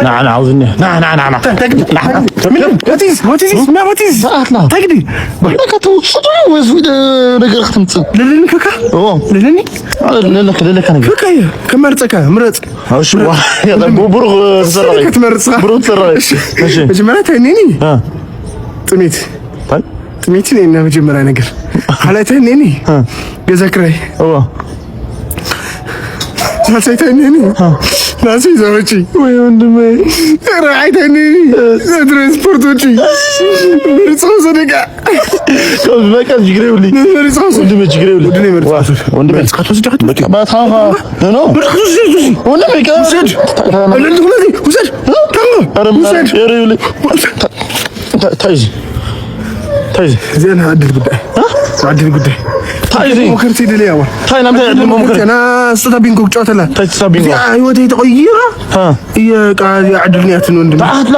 ንዓ ንዓ ኣብዚ እኒሀ። ንዓ ንዓ ንዓ ንዓ። እንታይ ግዲ? እንታይ ግዲ? What is? What is this? Man, what is? ሰዓትና። እንታይ ግዲ? በቃ ተውፅዶ ወይስ ወደ ነገር ክትምፅእ? ለለኒ ከካ? ኦ። ለለኒ? ለለካ ለለካ ነገር። ከካ እየ። ከመርፀካ ምረፅ። እሺ ዋ። ብሩክ ትሰራቂ። ክትመርፅካ? ብሩክ ትሰራቂ። እሺ። መጀመርያ እንታይ እኒኒ? አ። ጥሜት። እንታይ? ጥሜት ነና መጀመርያ ነገር። ካልኣይ እንታይ እኒኒ? አ። ገዛ ክራይ። እዋ። ሳልሳይ እንታይ እኒኒ? ናስቤዛ ወጪ። ወይ ወንድመይ። ራብዓይ እንታይ እኒኒ? ትራንስፖርት ወጪ። መርፅኻ ሰደቃ። ካብ በቃ ችግር የብለይ። መርፅኻ ሰደቃ። ወንድመይ ችግር የብለይ። ወንድመይ መርፅኻ ዋ፣ ሰደቃ። ወንድመይ። መርፅኻ ሰደቃ። በቃ ባታ ኖ ኖ። መርፅኻ ሰደቃ። ወንድመይ ከ ውሰድ። ታ- ታ- ታ- ውሰድ። ታንጎ። ኧረ ውሰድ። ኧረ ይብለይ። እንታይ እንታይ እዩ እዚ? እንታይ እዩ እዚ? እዚኣ ናይ ዕድል ጉዳይ። እ? ናይ ዕድል ጉዳይ። እንታይ እዩ እዚ? ሞከርቲ ድልያ ዋ። እንታይ ናይ ዕድል ሞከርቲ? ና ስጦታ ቢንጎ ክጫወተላ። እንታይ ስጦታ ቢንጎ? እዚኣ ህይወተይ ተቐይራ። እ። እየ ቃ እዚኣ ዕድል ንያትን ወንድም። ተዓትላ